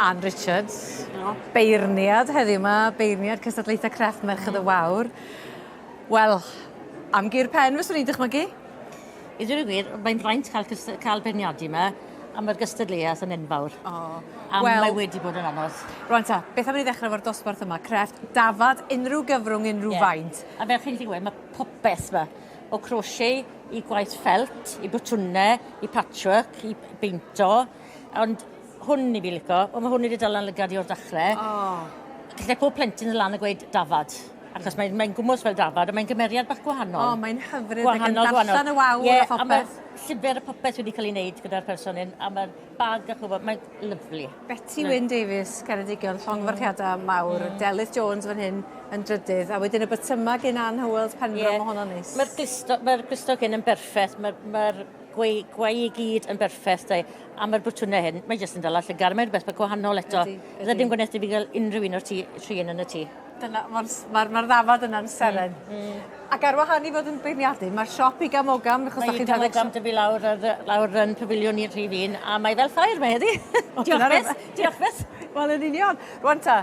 Ann Richards, beirniad heddiw 'ma, beirniad cystadlaetha crefft Merched y Wawr. Wel, am gur pen fyswn i'n dychmygu. I ddweud y gwir, mae'n fraint cael, cael beirniadu yma, a mae'r gystadleuaeth yn enfawr. O. A well, mae wedi bod yn anodd. Rwan ta, beth am i ni ddechrau efo'r dosbarth yma? Crefft, dafad, unrhyw gyfrwng, unrhyw yeah. faint. A fel chi'n gallu gweld, mae popeth yma. O crochet i gwaith ffelt, i botwnau, i patchwork, i beinto. Ond hwn i fi lico, wel mae hwn wedi dal yn lygad i o'r dechrau. Oh. Gallai pob plentyn yn lan a gweud dafad. Achos mae'n mae gwmws fel dafad, a mae'n gymeriad bach gwahanol. O, oh, mae'n hyfryd ac yn darllen y wawr yeah, a phopeth. A mae llyfr a popeth wedi cael ei wneud gyda'r person hyn, a mae'r bag a chwbl, mae'n lyfli. Betty Wyn Davies, Ceredigion, llongyfarchiadau mawr. Delyth Jones fan hyn yn drydydd, a wedyn y bytyma gen Ann Howells Penfro, yeah. mae hwnna'n neis. Mae'r glustog, mae glustog hyn yn berffaith, mae'r mae gwei, gwei i gyd yn berffaith, dau. A mae'r botwnau hyn, mae jyst yn dala llygad, mae'n rhywbeth bach gwahanol eto. Ydy, ydy. Fydde dim gwaniaeth i fi gael unrhyw un o'r tŷ, trin yn y tŷ. Dyna, mae'r ma ma ddafad yna'n seren. Ac ar wahân i fod yn beirniadu, mae'r siop igam ogam, achos Mae da chi'n igam rhedeg... ogam 'da fi lawr ar, lawr yn pafiliwn i'r rhif un, a mae fel ffair mae heddi. Diolch byth, diolch byth. Wel, yn union. Rwan ta,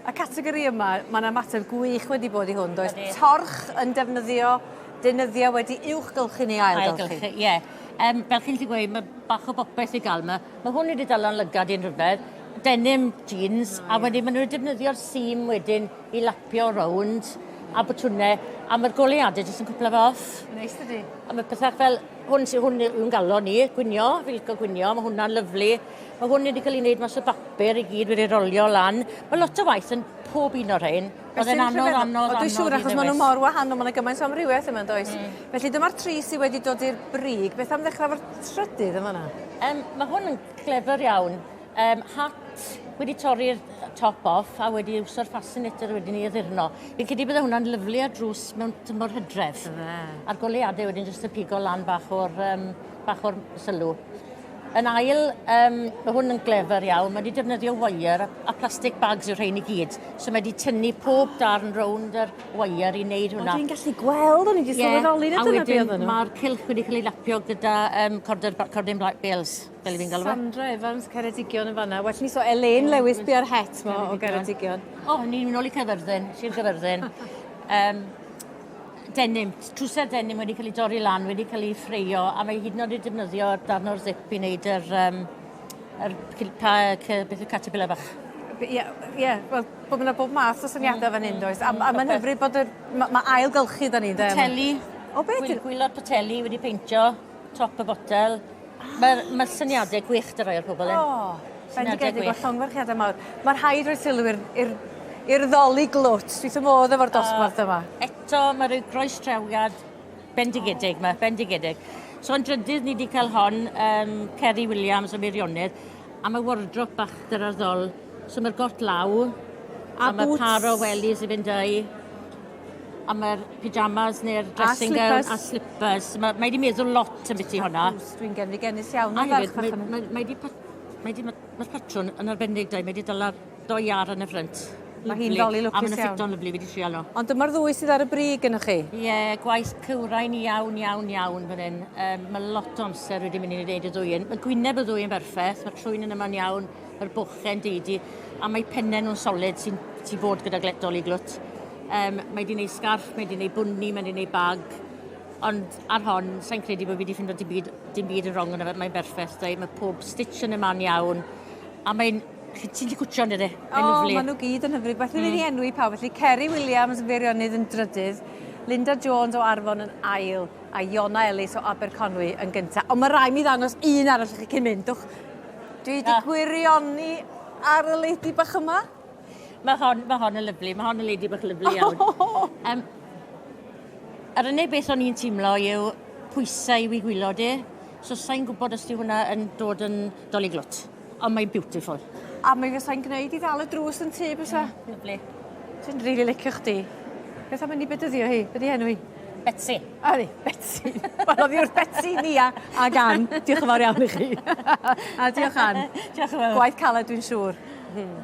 y categori yma, mae'n ymateb gwych wedi bod i hwn, does? Ydi. Torch yn defnyddio deunyddiau wedi uwchgylchu neu ailgylchu. Ailgylchu, ie. Um, fel chi'n gallu gweud, mae bach o bopeth i gael yma. Mae hwn wedi dal yn lygad i'n rhyfedd. Denim jeans, oh, a wedyn maen nhw wedi defnyddio'r seam wedyn i lapio rownd a botwnau, a mae'r goleuadau jyst yn cwpla fe off. Neis dydi? A mae pethau fel, hwn sy'n hwn yw'n galon ni, gwynio, fi'n licio gwynio, mae hwnna'n lyflu. Mae hwn wedi cael ei wneud mas o bapur i gyd wedi rolio lan. Mae lot o waith yn pob un o'r rhain. Oedd e'n anodd, anodd, anodd Dwi'n siŵr achos maen nhw mor wahanol, mae yna gymaint o amrywiaeth yma, does? Felly dyma'r tri sydd wedi dod i'r brig. Beth am ddechrau efo'r trydydd yn fan'na? Um, mae hwn yn clefer iawn. Um, hat wedi torri'r top off a wedi iwsio'r fascinator wedyn i addurno. Fi'n credu bydde hwnna'n lyflu ar drws mewn tymor hydref. A'r goleuadau wedyn jyst yn pigo lan bach o'r, um, bach o'r sylw. Yn ail, um, mae hwn yn glefer iawn. Mae wedi defnyddio wire a, a plastic bags yw'r rhain i gyd. So mae wedi tynnu pob darn rownd yr wire i wneud hwnna. O, dwi'n gallu gweld, o'n i wedi sylweddoli na dyna be oedden nhw. Mae'r cylch wedi cael ei lapio gyda um, corder, cordyn bales, fel i fi'n galw fe. Sandra Evans, Ceredigion yn fanna. Well ni so Elaine Lewis bu'r het mo o Geredigion. O, oh, ni'n mynd nôl i Cyfyrddin, Sir Gyfyrddin. um, denim, trwser denim wedi cael ei dorri lan, wedi cael ei ffreio, a mae hyd yn oed wedi defnyddio darn o'r zip i wneud yr, um, yr pa, beth yw caterpillar bach. Ie, yeah, yeah, wel, bod yna bob math o syniadau mm, fan hyn, mm, does? A, mm, a mae'n hyfryd bod yr... Mae ma ailgylchu da ni, de? Poteli. O, beth? Gwyl, gwylod poteli wedi peintio, top y botel. Mae'r ma syniadau gwych dy rai o'r pobl hyn. O, bendigedig, wel llongyfarchiadau mawr. Mae rhaid rhoi sylw i'r i'r i'r ddoli glwt. Dwi wrth fy modd efo'r dosbarth yma. Eto, mae rhyw groesdrawiad bendigedig yma, bendigedig. So yn drydydd ni wedi cael hon, um, Kerry Williams o Meirionnydd, a mae wardrobe bach dyra'r ddol. So mae'r got law, a, a mae par o wellies i fynd â'i. A mae'r pyjamas neu'r dressing gown a slippers. Mae, mae wedi meddwl lot am byti honna. Dwi'n genfigennus iawn. A hefyd, mae, mae, mae wedi, mae wedi, mae'r patrwn yn arbennig dau, mae wedi dala doi ar yn y ffrynt. Mae hi'n ddoli lwcus iawn. A mae'n ffito'n lyfli, fi wedi trial nhw. Ond dyma'r ddwy sydd ar y brig gynnwch chi? Ie, yeah, gwaith cywrain iawn, iawn, iawn fan hyn. Um, mae lot o amser wedi mynd i wneud y ddwy un. Mae gwyneb y ddwy yn berffaith, mae'r trwyn yn yma'n iawn, mae'r bochau'n deidi, a mae pennau nhw'n solid sy'n sy fod gyda doli glwt. Um, mae wedi gwneud sgarff, mae wedi gwneud bwni, mae wedi gwneud bag. Ond ar hon, sa'n credu bod fi wedi ffindo dim byd, dim byd yn wrong yna fe, mae'n berffaith. Mae pob stitch yn y man iawn. A mae'n... Ti'n di cwtio yn dydy? Mae'n oh, lyfli. Maen nhw gyd yn hyfryd. Felly mm. ni enwi pawb. Felly Kerry Williams yn Feirionnydd yn drydydd, Linda Jones o Arfon yn ail, a Iona Ellis o Aberconwy yn gyntaf. Ond mae rai mi ddangos un arall i chi cyn mynd. Dwch. Dwi wedi ah. gwirioni ar y lady bach yma. Mae hon, mae hon yn lyfli, mae hon yn lady bach lyfli iawn. Um, yr unig beth o'n i'n teimlo yw pwysau i'w gwylod i, so sa'n gwybod os di hwnna yn dod yn doli glwt, ond mae'n beautiful. A mi fysa'n gwneud i ddal y drws yn tŷ bysa? Mm, lyfli. Dwi'n rili really licio chdi. Beth am mynd i bedyddio hi? Be di henw hi? Betsy. A ni, Betsy. Wel, oddi wrth Betsy, Nia ac Ann. Diolch yn fawr iawn i chi. a diolch Ann. Diolch yn fawr. Gwaith caled dwi'n siŵr. Hmm.